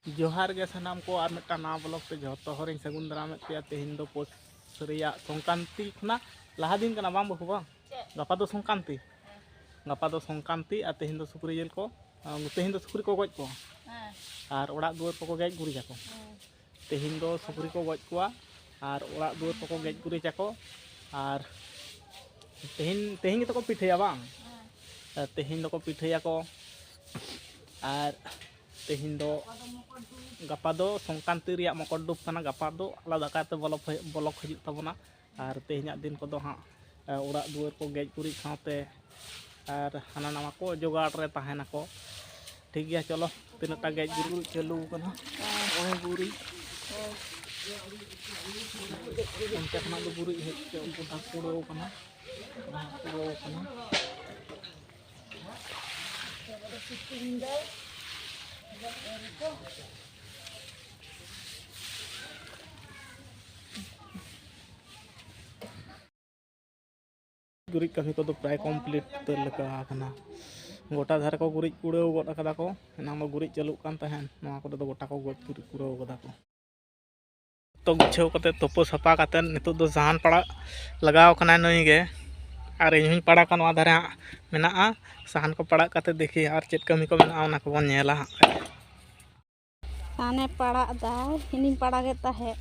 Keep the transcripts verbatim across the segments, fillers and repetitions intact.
ᱡᱚᱦᱟᱨ ᱜᱮ ᱥᱟᱱᱟᱢ ᱠᱚ, ᱟᱨ ᱢᱤᱫᱴᱟᱝ ᱱᱟᱣᱟ ᱵᱞᱚᱜ ᱛᱮ ᱡᱚᱛᱚ ᱦᱚᱲᱤᱧ ᱥᱟᱹᱜᱩᱱ ᱫᱟᱨᱟᱢᱮᱫ ᱯᱮᱭᱟ᱾ ᱛᱮᱦᱮᱧ ᱫᱚ ᱯᱳᱥ ᱨᱮᱭᱟᱜ ᱥᱚᱝᱠᱨᱟᱱᱛᱤ ᱠᱷᱚᱱᱟᱜ ᱞᱟᱦᱟ ᱫᱤᱱ ᱠᱟᱱᱟ, ᱵᱟᱝ ᱵᱟᱹᱦᱩ, ᱵᱟᱝ? ᱜᱟᱯᱟ ᱫᱚ ᱥᱚᱝᱠᱨᱟᱱᱛᱤ᱾ ᱜᱟᱯᱟ ᱫᱚ ᱥᱚᱝᱠᱨᱟᱱᱛᱤ, ᱟᱨ ᱛᱮᱦᱮᱧ ᱫᱚ ᱥᱩᱠᱨᱤ ᱡᱤᱞ ᱠᱚ, ᱛᱮᱦᱮᱧ ᱫᱚ ᱥᱩᱠᱨᱤ ᱠᱚ ᱜᱚᱡ ᱠᱚᱣᱟ᱾ ᱦᱮᱸ᱾ ᱟᱨ ᱚᱲᱟᱜ ᱫᱩᱣᱟᱹᱨ ᱠᱚᱠᱚ ᱜᱮᱡ ᱜᱩᱨᱤᱡᱟᱠᱚ᱾ ᱦᱮᱸ᱾ ᱛᱮᱦᱮᱧ ᱫᱚ ᱥᱩᱠᱨᱤ ᱠᱚ ᱜᱚᱡ ᱠᱚᱣᱟ ᱟᱨ ᱚᱲᱟᱜ ᱫᱩᱣᱟᱹᱨ ᱠᱚᱠᱚ ᱜᱮᱡ ᱜᱩᱨᱤᱡᱟᱠᱚ᱾ ᱟᱨ ᱛᱮᱦᱮᱧ, ᱛᱮᱦᱮᱧ ᱜᱮᱛᱚ ᱠᱚ ᱯᱤᱴᱷᱟᱹᱭᱟ, ᱵᱟᱝ? ᱦᱮᱸ᱾ ᱛᱮᱦᱮᱧ ᱫᱚᱠᱚ ᱯᱤᱴᱷᱟᱹᱭᱟᱠᱚ᱾ ᱟᱨ ᱛᱮᱦᱮᱧ ᱫᱚ ᱜᱟᱯᱟ ᱫᱚ ᱥᱚᱝᱠᱨᱟᱱᱛᱤ ᱨᱮᱭᱟᱜ ᱢᱚᱠᱚᱨ ᱰᱩᱵ ᱠᱟᱱᱟ᱾ ᱜᱟᱯᱟ ᱫᱚ ᱟᱞᱟᱫᱟ ᱠᱟᱭᱛᱮ ᱵᱞᱚᱜ ᱦᱩᱭᱩᱜ ᱛᱟᱵᱚᱱᱟ᱾ ᱟᱨ ᱛᱮᱦᱮᱧᱟᱜ ᱫᱤᱱ ᱠᱚᱫᱚ ᱦᱟᱸᱜ, ᱮ, ᱚᱲᱟᱜ ᱫᱩᱣᱟᱹᱨ ᱠᱚ ᱜᱮᱡ ᱜᱩᱨᱤᱡ ᱥᱟᱶᱛᱮ ᱟᱨ ᱦᱟᱱᱟ ᱱᱟᱣᱟ ᱠᱚ ᱡᱚᱜᱟᱲ ᱨᱮ ᱛᱟᱦᱮᱱᱟᱠᱚ᱾ ᱴᱷᱤᱠ ᱜᱮᱭᱟ, ᱪᱚᱞᱚ, ᱛᱤᱱᱟᱹᱜ ᱴᱟ ᱜᱮᱡ ᱜᱩᱨᱤᱡ ᱪᱟᱹᱞᱩ ᱠᱟᱱᱟ᱾ ᱱᱚᱜᱼᱚᱭ ᱜᱩᱨᱤᱡ᱾ ᱚᱱᱛᱮ ᱠᱷᱚᱱᱟᱜ ᱫᱚ ᱜᱩᱨᱤᱡ ᱦᱮᱡ ᱠᱟᱛᱮ ᱩᱱᱠᱩ ᱫᱟᱜ ᱠᱩᱲᱟᱹᱣ ᱠᱟᱱᱟ᱾ ᱫᱟᱜ ᱠᱩᱲᱟᱹᱣ ᱠᱟᱱᱟ᱾ ᱜᱩᱨᱤᱡ ᱠᱟᱹᱢᱤ ᱠᱚᱫᱚ ᱯᱨᱟᱭ ᱠᱚᱢᱯᱞᱤᱴ ᱩᱛᱟᱹᱨ ᱞᱮᱠᱟ ᱟᱠᱟᱱᱟ᱾ ᱜᱚᱴᱟ ᱫᱷᱟᱨᱮ ᱠᱚ ᱜᱩᱨᱤᱡ ᱠᱩᱲᱟᱹᱣ ᱜᱚᱫ ᱟᱠᱟᱫᱟ ᱠᱚ᱾ ᱮᱱᱟᱝ ᱫᱚ ᱜᱩᱨᱤᱡ ᱪᱟᱹᱞᱩᱜ ᱠᱟᱱ ᱛᱟᱦᱮᱸᱫ, ᱱᱚᱣᱟ ᱠᱚᱨᱮ ᱫᱚ ᱜᱚᱴᱟ ᱠᱚ ᱜᱩᱨᱤᱡ ᱠᱩᱲᱟᱹᱣ ᱠᱟᱫᱟ ᱠᱚ᱾ ᱡᱚᱛᱚ ᱜᱩᱪᱷᱟᱹᱣ ᱠᱟᱛᱮ, ᱛᱩᱯᱩ ᱥᱟᱯᱷᱟ ᱠᱟᱛᱮ, ᱱᱤᱛᱚᱜ ᱫᱚ ᱥᱟᱦᱟᱱ ᱯᱟᱲᱟᱜ ᱞᱟᱜᱟᱣ ᱠᱟᱱᱟᱭ ᱱᱩᱭ ᱜᱮ, ᱟᱨ ᱤᱧ ᱦᱚᱸᱧ ᱯᱟᱲᱟᱜᱟ᱾ ᱱᱚᱣᱟ ᱫᱷᱟᱨᱮ ᱦᱟᱸᱜ ᱢᱮᱱᱟᱜᱼᱟ, ᱥᱟᱦᱟᱱ ᱠᱚ ᱯᱟᱲᱟᱜ ᱠᱟᱛᱮ ᱫᱮᱠᱷᱤ ᱟᱨ ᱪᱮᱫ ᱠᱟᱹᱢᱤ ᱠᱚ ᱢᱮᱱᱟᱜᱼᱟ, ᱚᱱᱟ ᱠᱚᱵᱚᱱ ᱧᱮᱞᱟ ᱦᱟᱸᱜ᱾ ᱥᱟᱦᱟᱱᱮ ᱯᱟᱲᱟᱜ ᱫᱟ, ᱤᱧᱤᱧ ᱯᱟᱲᱟᱜᱮᱫ ᱛᱟᱦᱮᱸᱫ᱾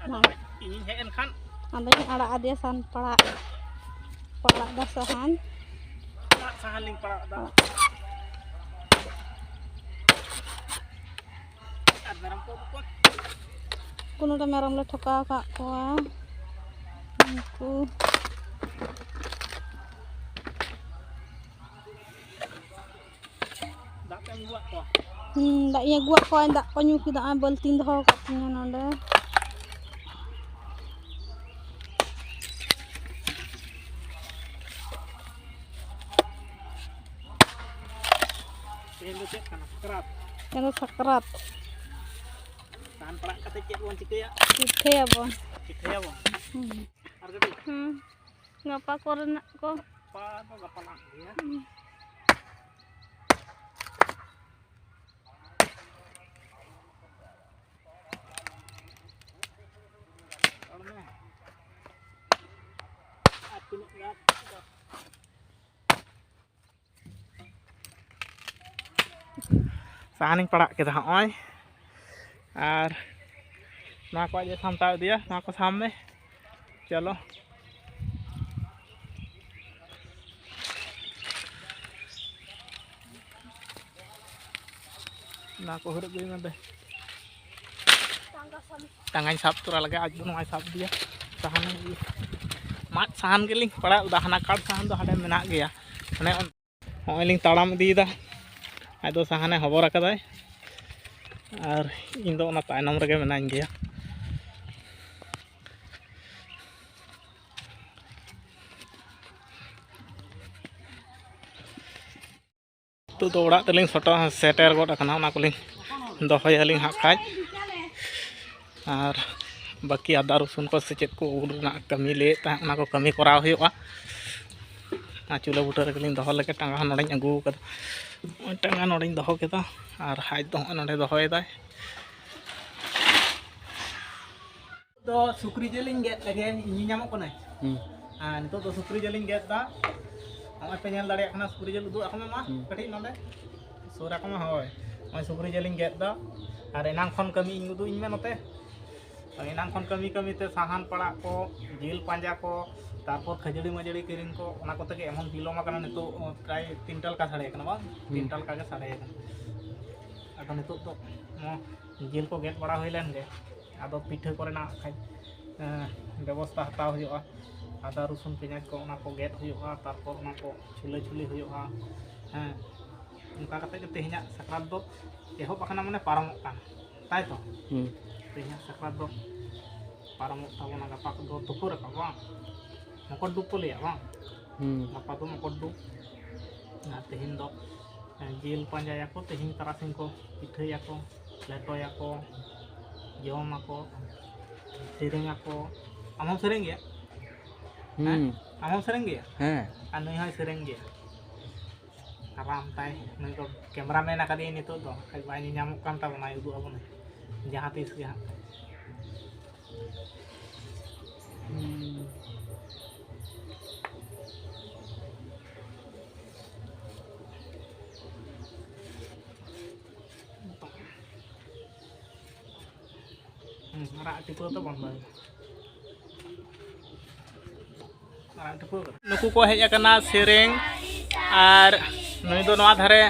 ᱟᱫᱚ ᱤᱧᱤᱧ ᱦᱮᱡ ᱮᱱ ᱠᱷᱟᱱ ᱟᱫᱚᱧ ᱟᱲᱟᱜ ᱟᱫᱮᱭᱟ ᱥᱟᱦᱟᱱ ᱯᱟᱲᱟᱜ, ᱯᱟᱲᱟᱜ ᱫᱟ ᱥᱟᱦᱟᱱ᱾ ᱥᱟᱦᱟᱱ ᱞᱤᱧ ᱯᱟᱲᱟᱜ ᱫᱟ᱾ ᱟᱨ ᱢᱮᱨᱚᱢ ᱠᱚ ᱩᱰᱩᱠ ᱠᱚᱣᱟ᱾ ᱠᱚ ᱱᱚᱰᱮ ᱢᱮᱨᱚᱢ ᱞᱮ ᱴᱷᱚᱠᱟᱣ ᱟᱠᱟᱫ ᱠᱚᱣᱟ᱾ ᱩᱱᱠᱩ ᱫᱟᱜ ᱯᱮ ᱟᱹᱜᱩᱣᱟᱜ ᱠᱚᱣᱟ? ᱦᱩᱸ, ᱫᱟᱜ ᱤᱧ ᱟᱹᱜᱩᱣᱟᱜ ᱠᱚᱣᱟ, ᱫᱟᱜ ᱠᱚ ᱧᱩ ᱠᱮᱫᱟ᱾ ᱱᱚᱜᱼᱚᱭ ᱵᱟᱹᱞᱛᱤᱧ ᱫᱚᱦᱚ ᱟᱠᱟᱫ ᱛᱤᱧᱟᱹ ᱱᱚᱰᱮ᱾ ᱛᱮᱦᱮᱧ ᱫᱚ ᱪᱮᱫ ᱠᱟᱱᱟ? ᱥᱟᱠᱨᱟᱛ᱾ ᱛᱮᱦᱮᱧ ᱫᱚ ᱥᱟᱠᱨᱟᱛ᱾ ᱥᱟᱦᱟᱱ ᱯᱟᱲᱟᱜ ᱠᱟᱛᱮ ᱪᱮᱫ ᱵᱚᱱ ᱪᱤᱠᱟᱹᱭᱟ? ᱯᱤᱴᱷᱟᱹᱭᱟᱵᱚᱱ᱾ ᱯᱤᱴᱷᱟᱹᱭᱟᱵᱚᱱ᱾ ᱦᱩᱸ᱾ ᱟᱨ ᱠᱟᱹᱴᱤᱡ? ᱦᱩᱸ᱾ ᱜᱟᱯᱟ ᱠᱚᱨᱮᱱᱟᱜ ᱠᱚ᱾ ᱜᱟᱯᱟ ᱫᱚ ᱜᱟᱯᱟ ᱞᱟᱝ ᱟᱹᱜᱩᱭᱟ᱾ ᱦᱩᱸ᱾ ᱥᱟᱦᱟᱱᱤᱧ ᱯᱟᱲᱟᱜ ᱠᱮᱫᱟ ᱦᱚᱸᱜᱼᱚᱭ᱾ ᱟᱨ ᱱᱚᱣᱟ ᱠᱚ ᱟᱡ ᱮ ᱥᱟᱢᱴᱟᱣ ᱤᱫᱤᱭᱟ, ᱱᱚᱣᱟ ᱠᱚ ᱥᱟᱢ ᱢᱮ᱾ ᱪᱚᱞᱚ᱾ ᱱᱚᱣᱟ ᱠᱚ ᱦᱩᱨᱩᱜ ᱜᱤᱰᱤ ᱢᱮ ᱫᱮ᱾ ᱴᱟᱸᱜᱟᱧ ᱥᱟᱵ ᱛᱚᱨᱟ ᱞᱮᱜᱮ, ᱟᱡ ᱫᱚ ᱱᱚᱣᱟᱭ ᱥᱟᱵ ᱤᱫᱤᱭᱟ᱾ ᱥᱟᱦᱟᱱ, ᱢᱟᱫ ᱥᱟᱦᱟᱱ ᱜᱮᱞᱤᱧ ᱯᱟᱲᱟᱜ ᱞᱮᱫᱟ, ᱦᱟᱱᱟ ᱠᱟᱴ ᱥᱟᱦᱟᱱ ᱫᱚ ᱦᱟᱸᱰᱮ ᱢᱮᱱᱟᱜ ᱜᱮᱭᱟ᱾ ᱢᱟᱱᱮ ᱦᱚᱸᱜᱼᱚᱭ ᱞᱤᱧ ᱛᱟᱲᱟᱢ ᱤᱫᱤᱭᱮᱫᱟ, ᱟᱡ ᱫᱚ ᱥᱟᱦᱟᱱᱮ ᱦᱚᱵᱚᱨ ᱟᱠᱟᱫᱟᱭ ᱟᱨ ᱤᱧ ᱫᱚ ᱚᱱᱟ ᱛᱟᱭᱱᱚᱢ ᱨᱮᱜᱮ ᱢᱮᱱᱟᱧ ᱜᱮᱭᱟ᱾ ᱱᱤᱛᱚᱜ ᱫᱚ ᱚᱲᱟᱜ ᱛᱮᱞᱤᱧ ᱥᱚᱴᱚ-, ᱥᱮᱴᱮᱨ ᱜᱚᱫ ᱟᱠᱟᱱᱟ, ᱚᱱᱟ ᱠᱚᱞᱤᱧ ᱫᱚᱦᱚᱭᱟᱞᱤᱧ ᱦᱟᱸᱜ ᱠᱷᱟᱡ᱾ ᱟᱨ ᱵᱟᱹᱠᱤ ᱟᱫᱟ ᱨᱚᱥᱩᱱ ᱠᱚ ᱥᱮ ᱪᱮᱫ ᱠᱚ ᱩᱞ ᱨᱮᱱᱟᱜ ᱠᱟᱹᱢᱤ ᱞᱟᱹᱭᱮᱫ ᱛᱟᱦᱮᱸᱫ, ᱚᱱᱟ ᱠᱚ ᱠᱟᱹᱢᱤ ᱠᱚᱨᱟᱣ ᱦᱩᱭᱩᱜᱼᱟ᱾ ᱟᱨ ᱪᱩᱞᱦᱟᱹ ᱵᱩᱴᱟᱹ ᱨᱮᱜᱮᱞᱤᱧ ᱫᱚᱦᱚ ᱞᱮᱜᱮ, ᱴᱟᱸᱜᱟ ᱦᱚᱸ ᱱᱚᱰᱮᱧ ᱟᱹᱜᱩ ᱟᱠᱟᱫᱟ, ᱱᱚᱜᱼᱚᱭ ᱴᱟᱸᱜᱟ ᱱᱚᱰᱮᱧ ᱫᱚᱦᱚ ᱠᱮᱫᱟ᱾ ᱟᱨ ᱟᱡ ᱫᱚ ᱦᱚᱸᱜᱼᱚᱭ ᱱᱚᱰᱮ ᱫᱚᱦᱚᱭᱮᱫᱟᱭ᱾ ᱫᱚ ᱥᱩᱠᱨᱤ ᱡᱤᱞᱤᱧ ᱜᱮᱫ ᱞᱮᱜᱮ, ᱤᱧ ᱧᱟᱢᱚᱜ ᱠᱟᱱᱟᱭ᱾ ᱦᱩᱸ᱾ ᱟᱨ ᱱᱤᱛᱚᱜ ᱫᱚ ᱥᱩᱠᱨᱤ ᱡᱤᱞᱤᱧ ᱜᱮᱫ ᱫᱟ᱾ ᱱᱚᱜᱼᱚᱭ ᱯᱮ ᱧᱮᱞ ᱫᱟᱲᱮᱭᱟᱜ ᱠᱟᱱᱟ, ᱥᱩᱠᱨᱤ ᱡᱤᱞ ᱩᱫᱩᱜ ᱟᱠᱚ ᱢᱮ ᱢᱟ᱾ ᱦᱩᱸ᱾ ᱠᱟᱹᱴᱤᱡ ᱱᱚᱰᱮ ᱥᱩᱨ ᱟᱠᱚ ᱢᱮ᱾ ᱦᱳᱭ, ᱱᱚᱜᱼᱚᱭ ᱥᱩᱠᱨᱤ ᱡᱤᱞᱤᱧ ᱜᱮᱫ ᱫᱟ᱾ ᱟᱨ ᱮᱱᱟᱝ ᱠᱷᱚᱱ ᱠᱟᱹᱢᱤ ᱤᱧ ᱩᱫᱩᱜ ᱤᱧ ᱢᱮ ᱱᱚᱛᱮ᱾ ᱟᱨ ᱮᱱᱟᱝ ᱠᱷᱚᱱ ᱠᱟᱹᱢᱤ ᱠᱟᱹᱢᱤ ᱛᱮ ᱥᱟᱦᱟᱱ ᱯᱟᱲᱟᱜ ᱠᱚ, ᱡᱤᱞ ᱯᱟᱸᱡᱟ ᱠᱚ, ᱛᱟᱨᱯᱚᱨ ᱠᱷᱟᱹᱡᱟᱹᱲᱤ ᱢᱟᱹᱡᱟᱹᱲᱤ ᱠᱤᱨᱤᱧ ᱠᱚ, ᱚᱱᱟ ᱠᱚᱛᱮ ᱜᱮ ᱮᱢᱚᱱ ᱵᱤᱞᱚᱢ ᱟᱠᱟᱱᱟ ᱱᱤᱛᱚᱜ, ᱯᱨᱟᱭ ᱛᱤᱱᱴᱟ ᱞᱮᱠᱟ ᱥᱟᱰᱮ ᱟᱠᱟᱱᱟ ᱵᱟᱝ? ᱦᱩᱸ᱾ ᱛᱤᱱᱴᱟ ᱞᱮᱠᱟ ᱜᱮ ᱥᱟᱰᱮ ᱟᱠᱟᱱᱟ᱾ ᱟᱫᱚ ᱱᱤᱛᱚᱜ ᱫᱚ ᱱᱚᱣᱟ ᱡᱤᱞ ᱠᱚ ᱜᱮᱫ ᱵᱟᱲᱟ ᱦᱩᱭ ᱞᱮᱱ ᱜᱮ, ᱟᱫᱚ ᱯᱤᱴᱷᱟᱹ ᱠᱚᱨᱮᱱᱟᱜ ᱠᱷᱟᱡ, ᱮᱸ, ᱵᱮᱵᱚᱥᱛᱟ ᱦᱟᱛᱟᱣ ᱦᱩᱭᱩᱜᱼᱟ᱾ ᱟᱫᱟ ᱨᱚᱥᱩᱱ ᱯᱮᱸᱭᱟᱡᱽ ᱠᱚ ᱚᱱᱟ ᱠᱚ ᱜᱮᱫ ᱦᱩᱭᱩᱜᱼᱟ, ᱛᱟᱨᱯᱚᱨ ᱚᱱᱟ ᱠᱚ ᱪᱷᱩᱞᱟᱹ ᱪᱷᱩᱞᱤ ᱦᱩᱭᱩᱜᱼᱟ᱾ ᱦᱮᱸ, ᱚᱱᱠᱟ ᱠᱟᱛᱮ ᱜᱮ ᱛᱮᱦᱮᱧᱟᱜ ᱥᱟᱠᱨᱟᱛ ᱫᱚ ᱮᱦᱚᱵ ᱟᱠᱟᱱᱟ, ᱢᱟᱱᱮ ᱯᱟᱨᱚᱢᱚᱜ ᱠᱟᱱᱟ, ᱛᱟᱭ ᱛᱚ? ᱦᱩᱸ᱾ ᱛᱮᱦᱮᱧᱟᱜ ᱥᱟᱠᱨᱟᱛ ᱫᱚ ᱯᱟᱨᱚᱢᱚᱜ ᱛᱟᱵᱚᱱᱟ, ᱜᱟᱯᱟ ᱠᱚᱫᱚ ᱛᱩᱯᱩ ᱨᱟᱠᱟᱵ ᱵᱟᱝ? ᱢᱚᱠᱚᱨ ᱰᱩᱵ ᱠᱚ ᱞᱟᱹᱭᱟ ᱵᱟᱝ? ᱦᱩᱸ᱾ ᱜᱟᱯᱟ ᱫᱚ ᱢᱚᱠᱚᱨ ᱰᱩᱵ᱾ ᱟᱨ ᱛᱮᱦᱮᱧ ᱫᱚ, ᱮᱸ, ᱡᱤᱞ ᱯᱟᱸᱡᱟᱭᱟᱠᱚ, ᱛᱮᱦᱮᱧ ᱛᱟᱨᱟᱥᱤᱧ ᱠᱚ ᱯᱤᱴᱷᱟᱹᱭᱟᱠᱚ, ᱞᱮᱴᱚᱭᱟᱠᱚ, ᱡᱚᱢᱟᱠᱚ, ᱥᱮᱨᱮᱧᱟᱠᱚ᱾ ᱟᱢ ᱦᱚᱸᱢ ᱥᱮᱨᱮᱧ ᱜᱮᱭᱟ? ᱦᱩᱸ᱾ ᱦᱮᱸ? ᱟᱢ ᱦᱚᱸᱢ ᱥᱮᱨᱮᱧ ᱜᱮᱭᱟ? ᱦᱮᱸ᱾ ᱟᱨ ᱱᱩᱭ ᱦᱚᱸᱭ ᱥᱮᱨᱮᱧ ᱜᱮᱭᱟ᱾ ᱟᱨᱟᱢ ᱛᱟᱭ, ᱱᱩᱭ ᱫᱚ cameraman ᱟᱠᱟᱫᱮᱭᱟᱹᱧ ᱱᱤᱛᱚᱜ ᱫᱚ, ᱵᱟᱠᱷᱟᱡ ᱵᱟᱭ ᱧᱮᱧᱟᱢᱚᱜ ᱠᱟᱱ ᱛᱟᱵᱚᱱᱟ, ᱩᱫᱩᱜ ᱟᱵᱚᱱᱟᱭ ᱡᱟᱦᱟᱸ ᱛᱤᱥ ᱜᱮ ᱦᱟᱸᱜ᱾ ᱦᱩᱸ᱾ ᱟᱨᱟᱜ ᱴᱤᱯᱟᱹᱣ ᱫᱚ ᱵᱚᱱᱫᱚᱭ ᱢᱮ᱾ ᱟᱨᱟᱜ ᱴᱤᱯᱟᱹᱣ ᱠᱟᱱᱟ᱾ ᱱᱩᱠᱩ ᱠᱚ ᱦᱮᱡ ᱟᱠᱟᱱᱟ ᱥᱮᱨᱮᱧ, ᱟᱨ ᱱᱩᱭ ᱫᱚ ᱱᱚᱣᱟ ᱫᱷᱟᱨᱮ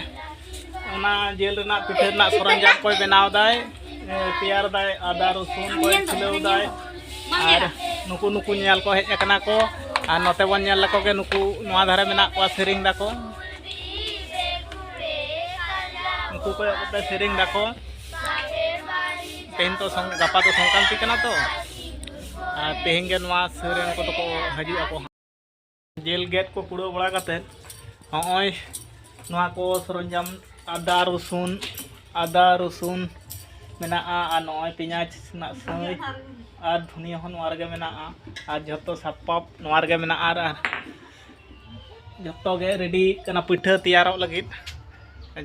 ᱚᱱᱟ ᱡᱤᱞ ᱨᱮᱱᱟᱜ ᱯᱤᱴᱷᱟᱹ ᱨᱮᱱᱟᱜ ᱥᱚᱨᱚᱧᱡᱟᱢ ᱠᱚᱭ ᱵᱮᱱᱟᱣ ᱫᱟᱭ, ᱮ, ᱛᱮᱭᱟᱨ ᱫᱟᱭ, ᱟᱫᱟ ᱨᱚᱥᱩᱱ ᱠᱚᱭ ᱪᱷᱤᱞᱟᱹᱣ ᱫᱟᱭ᱾ ᱟᱨ ᱱᱩᱠᱩ, ᱱᱩᱠᱩ ᱧᱮᱞ ᱠᱚ ᱦᱮᱡ ᱟᱠᱟᱱᱟ ᱠᱚ, ᱟᱨ ᱱᱚᱛᱮ ᱵᱚᱱ ᱧᱮᱞ ᱞᱮᱠᱚ ᱜᱮ, ᱱᱩᱠᱩ ᱱᱚᱣᱟ ᱫᱷᱟᱨᱮ ᱢᱮᱱᱟᱜ ᱠᱚᱣᱟ, ᱥᱮᱨᱮᱧ ᱫᱟᱠᱚ᱾ ᱩᱱᱠᱩ ᱠᱚᱭᱚᱜ ᱠᱟᱛᱮ ᱥᱮᱨᱮᱧ ᱫᱟᱠᱚ᱾ ᱛᱮᱦᱮᱧ ᱛᱚ ᱥᱚᱝ-, ᱜᱟᱯᱟ ᱫᱚ ᱥᱚᱝᱠᱨᱟᱱᱛᱤ ᱠᱟᱱᱟ ᱛᱚ, ᱟᱨ ᱛᱮᱦᱮᱧ ᱜᱮ ᱱᱚᱣᱟ ᱥᱮᱨᱮᱧ ᱠᱚᱫᱚ ᱠᱚ ᱦᱤᱡᱩᱜ ᱟᱠᱚ ᱦᱟᱸᱜ᱾ ᱡᱤᱞ ᱜᱮᱫ ᱠᱚ ᱯᱩᱨᱟᱹᱣ ᱵᱟᱲᱟ ᱠᱟᱛᱮ ᱱᱚᱜᱼᱚᱭ ᱱᱚᱣᱟ ᱠᱚ ᱥᱚᱨᱚᱧᱡᱟᱢ, ᱟᱫᱟ ᱨᱚᱥᱩᱱ, ᱟᱫᱟ ᱨᱚᱥᱩᱱ ᱢᱮᱱᱟᱜᱼᱟ, ᱟᱨ ᱱᱚᱜᱼᱚᱭ ᱯᱮᱸᱭᱟᱡᱽ ᱨᱮᱱᱟᱜ ᱥᱟᱹᱭ ᱟᱨ ᱫᱷᱩᱱᱤᱭᱟᱹ ᱦᱚᱸ ᱱᱚᱣᱟ ᱨᱮᱜᱮ ᱢᱮᱱᱟᱜᱼᱟ, ᱟᱨ ᱡᱷᱚᱛᱚ ᱥᱟᱯᱟᱵ ᱱᱚᱣᱟ ᱨᱮᱜᱮ ᱢᱮᱱᱟᱜᱼᱟ, ᱟᱨ, ᱟᱨ ᱡᱷᱚᱛᱚ ᱜᱮ ᱨᱮᱰᱤ ᱠᱟᱱᱟ ᱯᱤᱴᱷᱟᱹ ᱛᱮᱭᱟᱨᱚᱜ ᱞᱟᱹᱜᱤᱫ,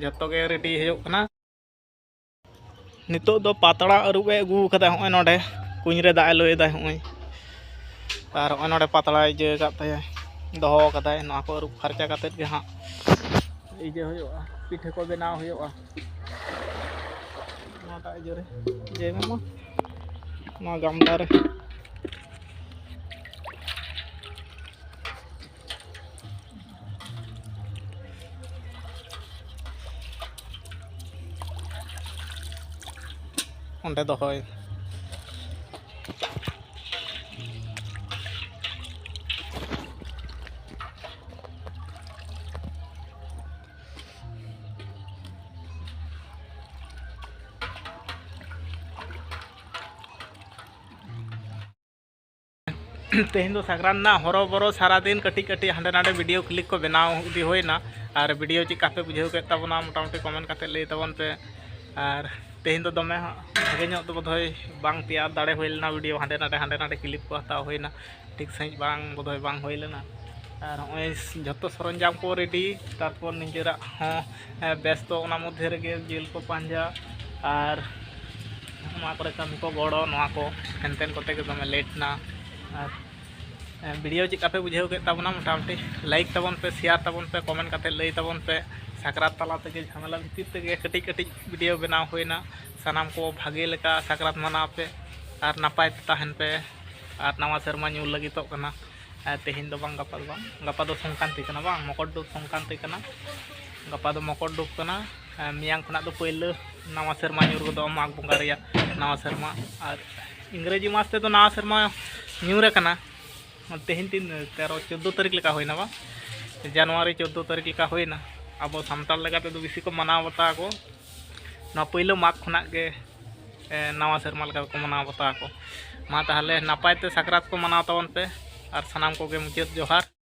ᱡᱷᱚᱛᱚ ᱜᱮ ᱨᱮᱰᱤ ᱦᱩᱭᱩᱜ ᱠᱟᱱᱟ᱾ ᱱᱤᱛᱚᱜ ᱫᱚ ᱯᱟᱛᱲᱟ ᱟᱹᱨᱩᱵ ᱮ ᱟᱹᱜᱩ ᱠᱟᱫᱟ᱾ ᱦᱚᱸᱜᱼᱚᱭ ᱱᱚᱰᱮ ᱠᱩᱧ ᱨᱮ ᱫᱟᱜ ᱮ ᱞᱩᱭᱮᱫᱟᱭ ᱦᱚᱸᱜᱼᱚᱭ, ᱟᱨ ᱦᱚᱸᱜᱼᱚᱭ ᱱᱚᱰᱮ ᱯᱟᱛᱲᱟᱭ ᱤᱭᱟᱹ ᱟᱠᱟᱫ ᱛᱟᱭᱟ, ᱫᱚᱦᱚ ᱠᱟᱫᱟᱭ᱾ ᱱᱚᱣᱟ ᱠᱚ ᱟᱹᱨᱩᱵ ᱯᱷᱟᱨᱪᱟ ᱠᱟᱛᱮᱫ ᱜᱮ ᱦᱟᱸᱜ ᱤᱭᱟᱹ ᱦᱩᱭᱩᱜᱼᱟ, ᱯᱤᱴᱷᱟᱹ ᱠᱚ ᱵᱮᱱᱟᱣ ᱦᱩᱭᱩᱜᱼᱟ᱾ ᱱᱚᱣᱟᱴᱟᱜ ᱤᱭᱟᱹ ᱨᱮ, ᱡᱮ ᱢᱟᱢᱟ, ᱱᱚᱣᱟ ᱜᱟᱢᱞᱟ ᱨᱮ᱾ ᱚᱸᱰᱮ ᱫᱚᱦᱚᱭ᱾ ᱛᱮᱦᱮᱧ ᱫᱚ ᱥᱟᱠᱨᱟᱛ ᱨᱮᱱᱟᱜ ᱦᱚᱨᱚᱵᱚᱨᱚ, ᱥᱟᱨᱟᱫᱤᱱ ᱠᱟᱹᱴᱤᱡ ᱠᱟᱹᱴᱤᱡ ᱦᱟᱸᱰᱮ ᱱᱟᱰᱮ ᱵᱷᱤᱰᱤᱭᱳ ᱠᱞᱤᱯ ᱠᱚ ᱵᱮᱱᱟᱣ ᱤᱫᱤ ᱦᱩᱭᱱᱟ᱾ ᱟᱨ ᱵᱷᱤᱰᱤᱭᱳ ᱪᱮᱫ ᱞᱮᱠᱟ ᱯᱮ ᱵᱩᱡᱷᱟᱹᱣ ᱠᱮᱫ ᱛᱟᱵᱚᱱᱟ, ᱢᱚᱴᱟᱢᱩᱴᱤ ᱠᱚᱢᱮᱱᱴ ᱠᱟᱛᱮ ᱞᱟᱹᱭ ᱛᱟᱵᱚᱱ ᱯᱮ᱾ ᱟᱨ ᱛᱮᱦᱮᱧ ᱫᱚ ᱫᱚᱢᱮ ᱦᱟᱸᱜ ᱵᱷᱟᱜᱮ ᱧᱚᱜ ᱫᱚ ᱵᱳᱫᱷᱚᱭ ᱵᱟᱝ ᱛᱮᱭᱟᱨ ᱫᱟᱲᱮ ᱦᱩᱭ ᱞᱮᱱᱟ, ᱵᱷᱤᱰᱤᱭᱳ ᱦᱟᱸᱰᱮ ᱱᱟᱰᱮ, ᱦᱟᱸᱰᱮ ᱱᱟᱰᱮ ᱠᱞᱤᱯ ᱠᱚ ᱦᱟᱛᱟᱣ ᱦᱩᱭᱱᱟ, ᱴᱷᱤᱠ ᱥᱟᱺᱦᱤᱡ ᱵᱟᱝ, ᱵᱳᱫᱷᱚᱭ ᱵᱟᱝ ᱦᱩᱭ ᱞᱮᱱᱟ᱾ ᱟᱨ ᱱᱚᱜᱼᱚᱭ ᱡᱷᱚᱛᱚ ᱥᱚᱨᱚᱧᱡᱟᱢ ᱠᱚ ᱨᱮᱰᱤ, ᱛᱟᱨᱯᱚᱨ ᱱᱤᱡᱮᱨᱟᱜ ᱦᱚᱸ, ᱮ, ᱵᱮᱥᱛᱚ, ᱚᱱᱟ ᱢᱚᱫᱽᱫᱷᱮ ᱨᱮᱜᱮ ᱡᱤᱞ ᱠᱚ ᱯᱟᱸᱡᱟ ᱟᱨ ᱱᱚᱣᱟ ᱠᱚᱨᱮ ᱠᱟᱹᱢᱤ ᱠᱚ ᱜᱚᱲᱚ, ᱱᱚᱣᱟ ᱠᱚ ᱦᱮᱱᱛᱮᱱ ᱠᱚᱛᱮ ᱜᱮ ᱫᱚᱢᱮ ᱞᱮᱴ ᱮᱱᱟ᱾ ᱟᱨ, ᱮ, ᱵᱷᱤᱰᱤᱭᱳ ᱪᱮᱫ ᱞᱮᱠᱟ ᱯᱮ ᱵᱩᱡᱷᱟᱹᱣ ᱠᱮᱫ ᱛᱟᱵᱚᱱᱟ? ᱢᱚᱴᱟᱢᱩᱴᱤ ᱞᱟᱭᱤᱠ ᱛᱟᱵᱚᱱ ᱯᱮ, ᱥᱮᱭᱟᱨ ᱛᱟᱵᱚᱱ ᱯᱮ, ᱠᱚᱢᱮᱱᱴ ᱠᱟᱛᱮ ᱞᱟᱹᱭ ᱛᱟᱵᱚᱱ ᱯᱮ᱾ ᱥᱟᱠᱨᱟᱛ ᱛᱟᱞᱟ ᱛᱮᱜᱮ, ᱡᱷᱟᱢᱮᱞᱟ ᱵᱷᱤᱛᱤᱨ ᱛᱮᱜᱮ ᱠᱟᱹᱴᱤᱡ ᱠᱟᱹᱴᱤᱡ ᱵᱷᱤᱰᱤᱭᱳ ᱵᱮᱱᱟᱣ ᱦᱩᱭᱱᱟ᱾ ᱥᱟᱱᱟᱢ ᱠᱚ ᱵᱷᱟᱜᱮ ᱞᱮᱠᱟ ᱥᱟᱠᱨᱟᱛ ᱢᱟᱱᱟᱣ ᱯᱮ᱾ ᱟᱨ ᱱᱟᱯᱟᱭ ᱛᱮ ᱛᱟᱦᱮᱱ ᱯᱮ᱾ ᱟᱨ ᱱᱟᱣᱟ ᱥᱮᱨᱢᱟ ᱧᱩᱨ ᱞᱟᱹᱜᱤᱫᱚᱜ ᱠᱟᱱᱟ᱾ ᱟᱨ ᱛᱮᱦᱮᱧ ᱫᱚ ᱵᱟᱝ, ᱜᱟᱯᱟ ᱫᱚ ᱵᱟᱝ, ᱜᱟᱯᱟ ᱫᱚ ᱥᱚᱝᱠᱟᱱᱛᱤ ᱠᱟᱱᱟ ᱵᱟᱝ, ᱢᱚᱠᱚᱨᱰᱩᱵ ᱥᱚᱝᱠᱟᱱᱛᱤ ᱠᱟᱱᱟ᱾ ᱜᱟᱯᱟ ᱫᱚ ᱢᱚᱠᱚᱨᱰᱩᱵ ᱠᱟᱱᱟ᱾ ᱟᱨ ᱢᱮᱭᱟᱝ ᱠᱷᱚᱱᱟᱜ ᱫᱚ ᱯᱳᱭᱞᱳ ᱱᱟᱣᱟ ᱥᱮᱨᱢᱟ ᱧᱩᱨ ᱜᱚᱫᱚᱜᱼᱟ, ᱢᱟᱜᱽ ᱵᱚᱸᱜᱟ ᱨᱮᱭᱟᱜ ᱱᱟᱣᱟ ᱥᱮᱨᱢᱟ᱾ ᱟᱨ ᱤᱝᱨᱮᱡᱤ ᱢᱟᱥ ᱛᱮᱫᱚ ᱱᱟᱣᱟ ᱥᱮᱨᱢᱟ ᱧᱩᱨ ᱟᱠᱟᱱᱟ᱾ ᱛᱮᱦᱮᱧ ᱛᱤᱱ ᱛᱮᱨᱚ, ᱪᱳᱫᱽᱫᱳ ᱛᱟᱹᱨᱤᱠᱷ ᱞᱮᱠᱟ ᱦᱩᱭᱱᱟ ᱵᱟᱝ, ᱡᱟᱱᱩᱣᱟᱨᱤ ᱪᱳᱫᱽᱫᱳ ᱛᱟᱹᱨᱤᱠᱷ ᱞᱮᱠᱟ ᱦᱩᱭᱱᱟ᱾ ᱟᱵᱚ ᱥᱟᱱᱛᱟᱲ ᱞᱮᱠᱟ ᱛᱮᱫᱚ ᱵᱮᱥᱤ ᱠᱚ ᱢᱟᱱᱟᱣ ᱵᱟᱛᱟᱣ ᱟᱠᱚ ᱱᱚᱣᱟ ᱯᱳᱭᱞᱳ ᱢᱟᱜᱽ ᱠᱷᱚᱱᱟᱜ ᱜᱮ᱾ ᱮ, ᱱᱟᱣᱟ ᱥᱮᱨᱢᱟ ᱞᱮᱠᱟ ᱠᱚ ᱢᱟᱱᱟᱣ ᱵᱟᱛᱟᱣ ᱟᱠᱚ᱾ ᱢᱟ ᱛᱟᱦᱚᱞᱮ ᱱᱟᱯᱟᱭ ᱛᱮ ᱥᱟᱠᱨᱟᱛ ᱠᱚ ᱢᱟᱱᱟᱣ ᱛᱟᱵᱚᱱ ᱯᱮ᱾ ᱟᱨ ᱥᱟᱱᱟᱢ ᱠᱚᱜᱮ ᱢᱩᱪᱟᱹᱫ ᱡᱚᱦᱟᱨ᱾